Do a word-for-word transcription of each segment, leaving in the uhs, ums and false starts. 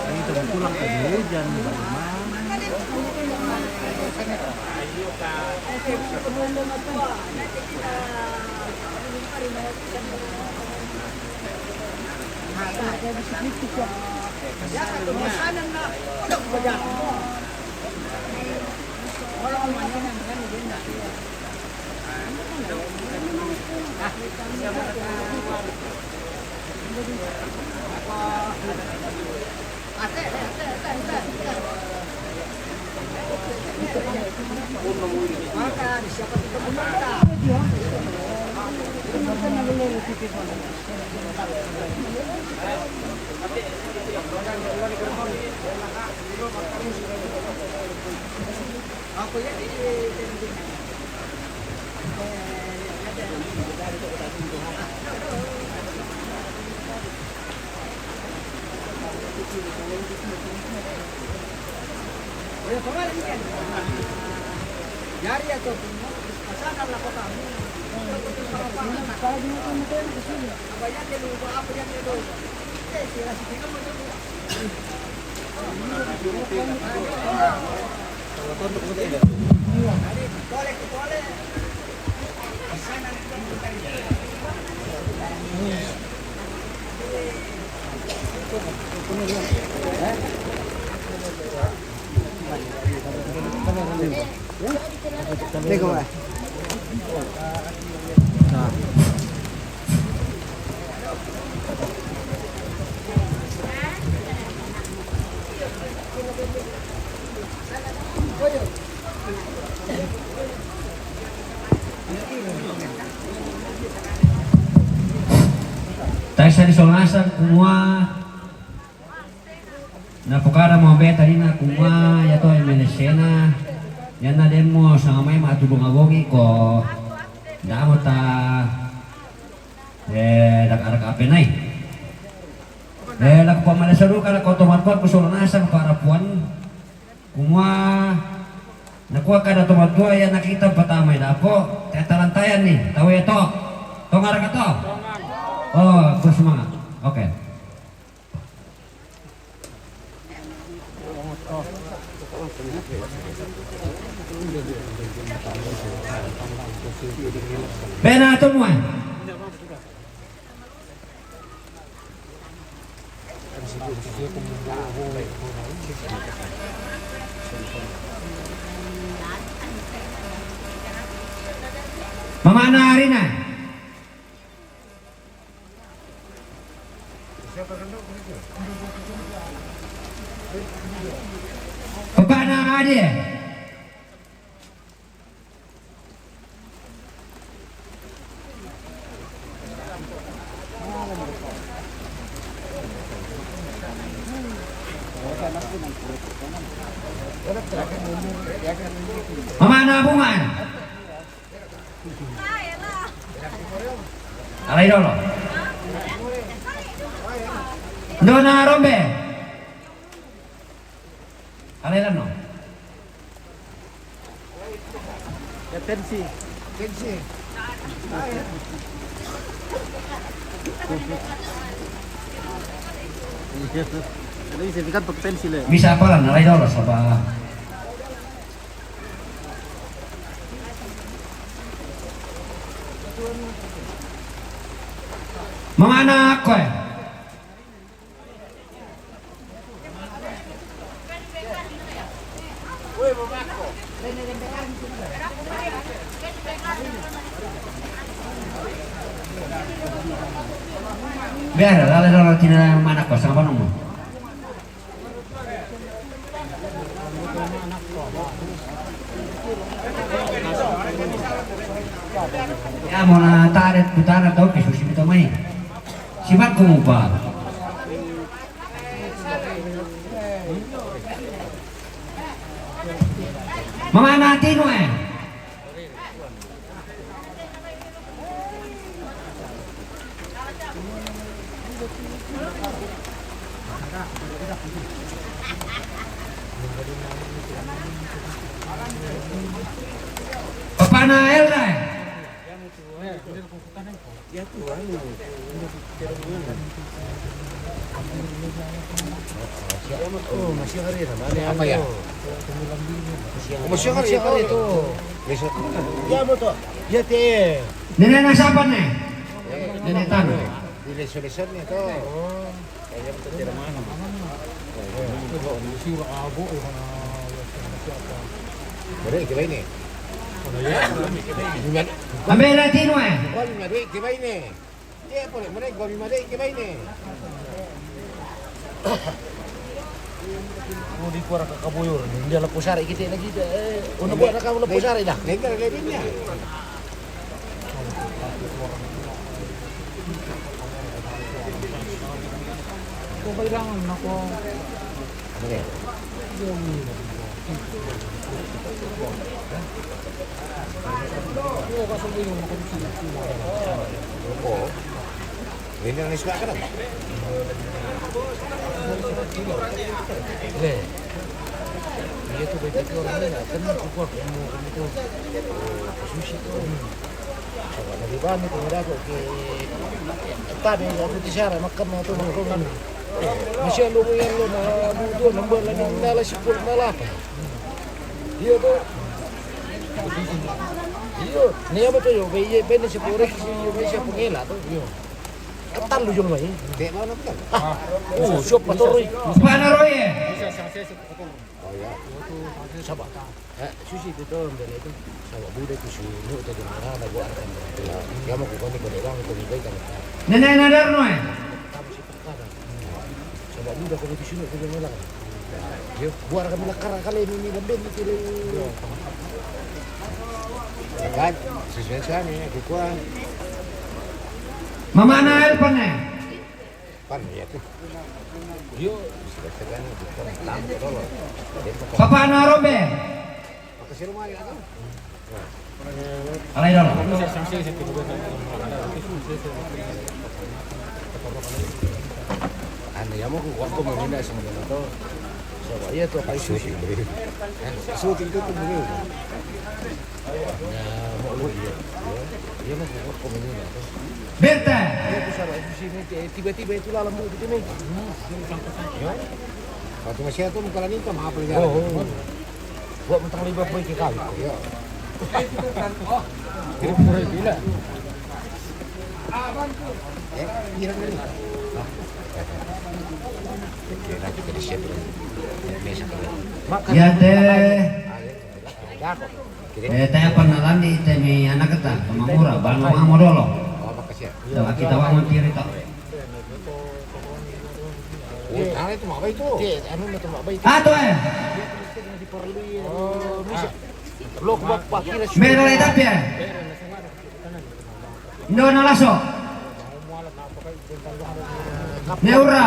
Ini teman pulang tadi hujan, bagaimana? Taisa di Solnasa kumua. Na pokara mo beta ina kumua ya to M L C na. Ya na demo sama mai ma tu bunga bogi ko. Damo ta. Eh, dak arak ape nai. Eh, dak pamana seru kada ko tomat kuat kusolo nasang para puan. Kumua, na kua kada tomat tua ya na kita pertama ya dapo. Tetalan tayan ni. Tahu ya to. Tongar ka to. Oh, ku semangat. Oke. Bena tumua. Mamana Arina. Papana Ade. Mamana Bunga. Alai dolo. Dona Rombe. Alai lano. Ya, pensi. Pensi. Jadi saya pikir pakai pensil ya. Bisa apa lah, alai dolo, sabar. Mamana ko e. Biar, lala dolo tina mana ko, sama nomo. Ya, mau na taret, kutana tau, ke susi bito mai. Simak ko mo ba? Mama na tino eh. Papa na Elda eh. Ya, tuh, anu. Oh, masih hari, namanya apa ya? Masih hari, masih hari itu. Besok. Ya, betul. Ya, teh. Nenek na siapa nih? Nenek Tan. Di leso-leso nih, tuh. Kayaknya betul, tidak mana. Masih abo, ya, mana, ya, siapa? Boleh, gimana ini? Ambil latino eh. Wah, lima duit, gimana ini? Dia boleh, boleh, gua lima duit, gimana ini? Oh, di kuara ka kaboyor, dia laku sare kita lagi, eh, oh, nak buat nak kau laku sare dah. Legal, legalnya. Kau bilang, nak kau. Oke. Oh. Ini yang suka kan? Eh. Iya tuh, baik itu orang lain, kan, aku, aku mau, kan, itu. Sushi tuh. Coba dari bani, kung ada ko, ke, tabi, aku ti sara, makan mo to, makan mo. Masih ando mo yan, lo, na, buto, nambal, na, nala, sipul, nala, apa? Iya, to. Iya, niya ba to, yo, be, iya, be, na, sipul, yo, be, siya, pungila, to, yo. Katal, lo, yung, may. Di ba, ano, katal? Ah, oh, siya, patoroy. Patoroy, eh. Oh, iya. Saba. Eh, susi itu tuh, dari itu. Saba buda itu sunu itu di mana ada gua akan. Ya, mau gua nih, gua bilang itu lebih kan. Nenek nadar no eh. Kamu sih perkara. Saba buda kau itu sunu itu di mana. Yo, gua akan bilang kara kali ini, ini lembek itu. Ya kan, sesuai sana ya, gua. Mama na help ne. Pan, iya tuh. Yo, sudah segan, bukan, tamu, tolong. Papa na rombe. Makasih rumah ya, kan? Alai dolo. Anu, ya, mau ku waktu mau pindah sama dia tuh. Coba, iya tuh, apa itu sih? Hah? Syuting itu tuh dulu. Ya, mau lu dia. Iya, mau ku waktu mau pindah tuh. Beta. Iya, bisa lah, di sini, eh, tiba-tiba itu lalam bu, gitu nih. Ya. Waktu masih itu, bukan ini, sama apa ya? Oh, oh. Buat mentang lima poin ke kali. Iya. Kira-kira gila. Eh, kira dulu. Oke, nanti kita siap dulu. Biasa kalau. Ya, teh. Eh, teh, apa nalan di teh mi anak kita, Mamura, bang, mau dolo. Oh, makasih ya. Coba kita bangun kiri, toh. Oh, itu mah baik tuh. Iya, anu, itu mah baik. Ah, tuh, eh. Diperlui, eh, bisa. Blok, bak, pak, kira. Merah itu apa ya? Indo na laso. Neura.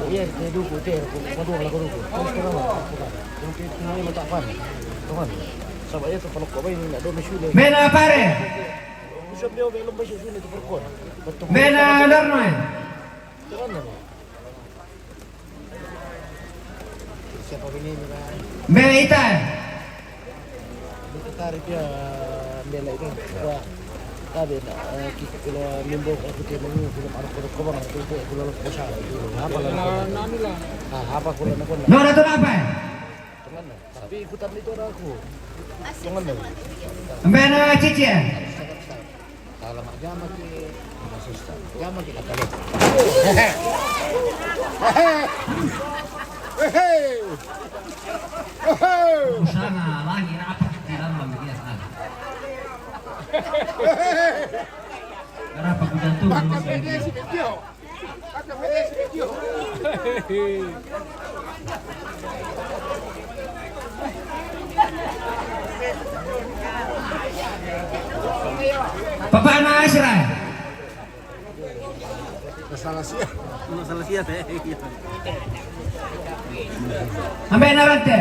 Iya, dia dulu, dia dulu, kedua lah, kedua. Terus terang lah, bukan. Yang itu, ini letak pan. Tuhan, sama aja tuh, kalau kau ini nggak ada, masih deh. Mena pare. Usap dia, belum masuk sini tuh, perkon. Betul. Mena darno eh. Tuhan, siapa ini, Bang? Mbe ita. Kita tarik dia, bela itu. Wah. Tabe na, eh, kita kalau mimbo, aku dia mau, kalau ada kau kau bang, itu dia kalau kau salah itu. Apa lah? Nanu lah. Ah, apa kalau nak kau? No, ada tu apa? Teman. Tapi ikutan itu ada aku. Teman. Mbe na cici eh. Chiamati, chiamati la caletta. Eh, eh, eh, eh. Usana lagi rapat di dalam dia sana. Rapat udah tuh. Makan beda sih, Tio. Papa na Israel. Masalah siap. Masalah siap, eh. Ambil narante.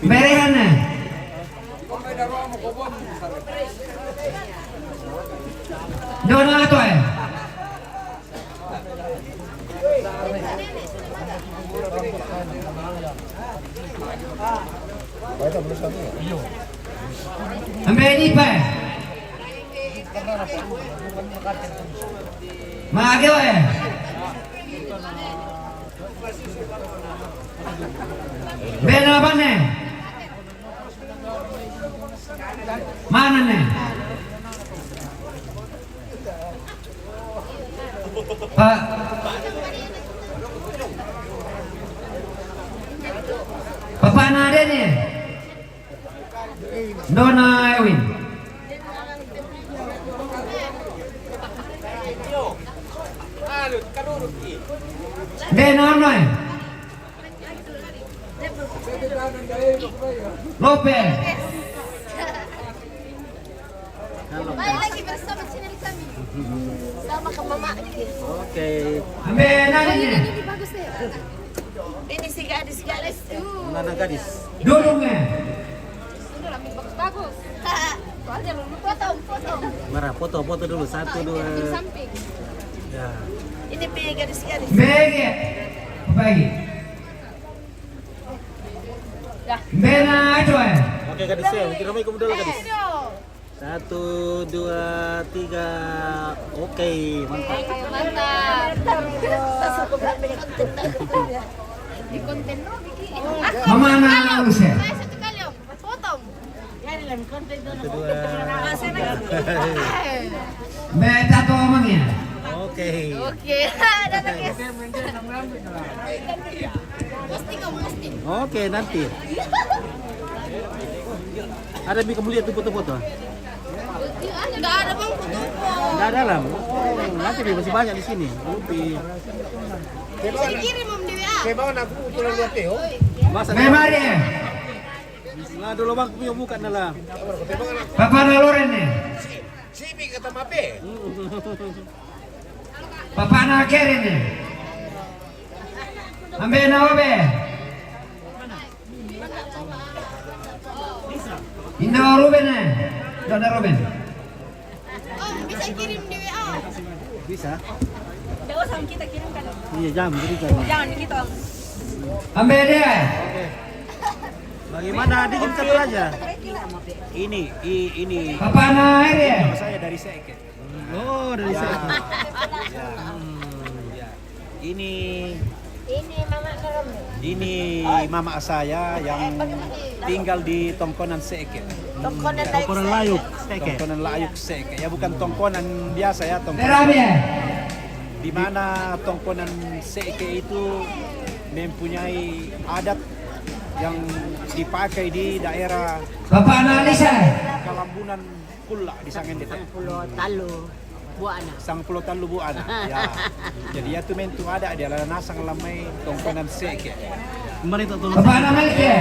Berehana. Dona to, eh. Ambil ni, Pak. Mage, eh. Bena bane. Mana ne? Pa-, Papa na Deni. Dona Ewin. Dena Noi. Lope. Balik lagi bersama channel kami. Sama ke mama. Oke. Ambil nani. Ini bagus deh. Ini si gadis, gadis. Mana gadis? Duduknya. Ini lebih bagus-bagus. Soalnya lu potong, potong. Mara, foto, foto dulu. Satu, dua. Di samping. Ya. Ini pi gadis, gadis. Bege. Bagi. Bena aco, eh. Oke, gadis, ya. Mungkin ramai kamu dulu, gadis. Satu, dua, tiga. Oke, mantap. Mantap. Di konten lo bikin. Mama na luce. Saya satu kali, Om. Potong. Satu, dua. Beta to mangia. Oke. Oke. Ada guys. Posting, Om, posting. Oke, nanti. Ada bi kamu lihat tuh foto-foto? Nggak ada, Bang, foto-foto. Nggak ada, Lam. Oh, nanti bi masih banyak di sini. Lupi. Bisa dikirim, Om, di W A. Saya bawa aku pulang dua P O. Masa Memari, eh. Nah, dulu, Bang, punya buka, Nala. Papa na Loren, eh. Sibi kata mape. Papa na Keren, eh. Ambe na Obe. Indo Ruben, eh. Dona Ruben. Om, bisa kirim di W A. Bisa? Nggak usah, Om, kita kirimkan. Iya, jangan berikan. Jangan gitu, Om. Ambil dia. Bagaimana, Dik, kita belajar? Ini, i-, ini. Papa na Eri, eh. Saya dari Seke. Oh, dari Seke. Ya. Hmm, ya. Ini, ini mama saya yang tinggal di Tongkonan Seke. Tongkonan Layuk Seke. Tongkonan Layuk Seke. Ya, bukan Tongkonan biasa, ya, Tongkonan. Di mana Tongkonan Seke itu mempunyai adat yang dipakai di daerah Bapak analisa. Kalambunan Kulla di Sangen, Dete. Sangpulo tallu buana. Sangpulo tallu buana. Ya. Jadi, ya, tu mentu ada dia lah nasang lamai Tongkonan Seke. Mari tu, tu. Bapak analisa.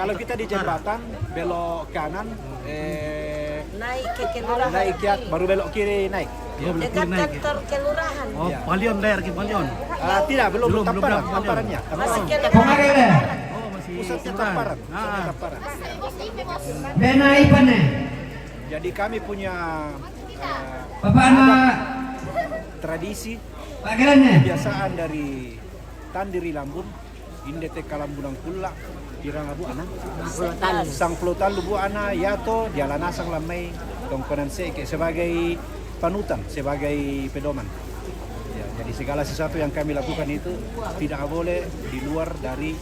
Kalau kita di jembatan, belok kanan, eh, naik ke kelurahan. Naik ya, baru belok kiri naik. Oh, belok kiri naik. Dekat kantor kelurahan. Oh, ya. Palion, daerah ke Palion. Ah, tidak, belum, belum, belum Tamparan, Tamparannya. Masih kelurahan. Kemarin, ya? Oh, masih kelurahan. Pusatnya Tamparan. Ah. Pusatnya Tamparan. Bena ipane. Jadi kami punya, eh, Bapak adat, tradisi, kebiasaan dari Tandiri Lambun, inde te Kalambunan Kulla, piranga buana? Sangpulo tallu. Sangpulo tallu buana, yato diala nasang lamai Tongkonan Seke sebagai panutan, sebagai pedoman. Ya, jadi segala sesuatu yang kami lakukan itu tidak boleh di luar dari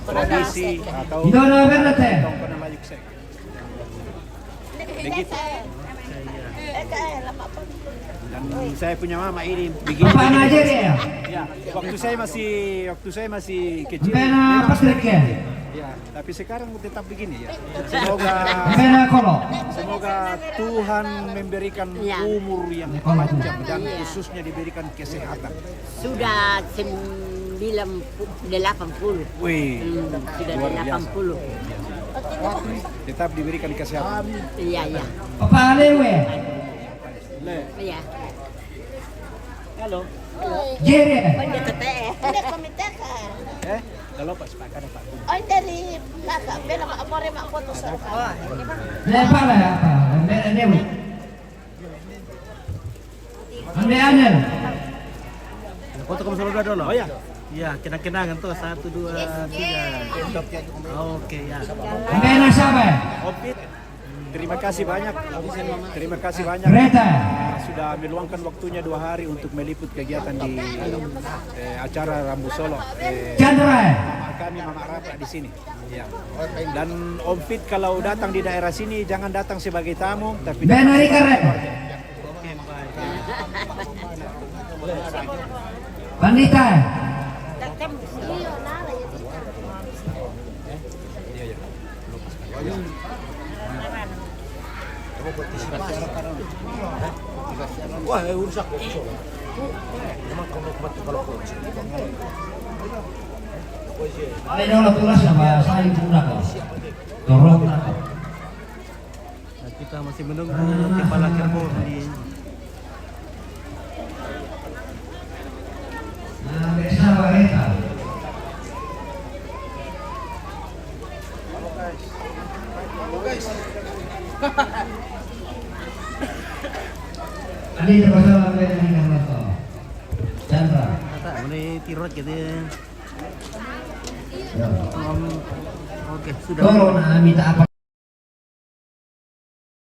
tradisi atau Ito na, Bernate. Begitu. Dan saya punya mama ini begini. Papa na Jerry ya. Ya, waktu saya masih waktu saya masih kecil. Bena Patrick ya. Ya, tapi sekarang tetap begini ya. Semoga Bena Kolo. semoga Tuhan memberikan Ya. umur yang panjang dan khususnya diberikan kesehatan. Sudah sembilan puluh, delapan puluh. Wih, Hmm, sudah luar delapan biasa. Puluh. Tetap diberikan kesehatan. Iya, iya. Papa Lewe. Iya. Halo. Jerry. Dekat eh. Eh, kalau pas pakai apa? Ay, dari maka, pero maamore makoto sa. Lepa na ya apa? Bena Lewe. Ande Anel. Foto kamu selalu dulu. Oh ya. Ya, kenang-kenangan tuh satu dua tiga. Oke ya. Bena siapa ya? Opit. Terima kasih banyak. Terima kasih banyak. Reta. Sudah meluangkan waktunya dua hari untuk meliput kegiatan di eh, acara Rambu Solo. Eh, Chandra. Mama kami Mama Rata di sini. Ya. Dan Om Fit kalau datang di daerah sini jangan datang sebagai tamu tapi Bena datang Rika Re. Pandita. Wah, eh, urusan kok. Memang kalau buat kalau kok. Ay, no, la pura sa ba sa yung pura ko. Dorong na ko. Nah, kita masih menunggu kepala gerbong di Na, besa ba reta. Adi na ba sa mga kailangan na to? Chandra. Kata, mana tirot gitu ya. Ya. Um, oke, sudah. Toro na amita apa?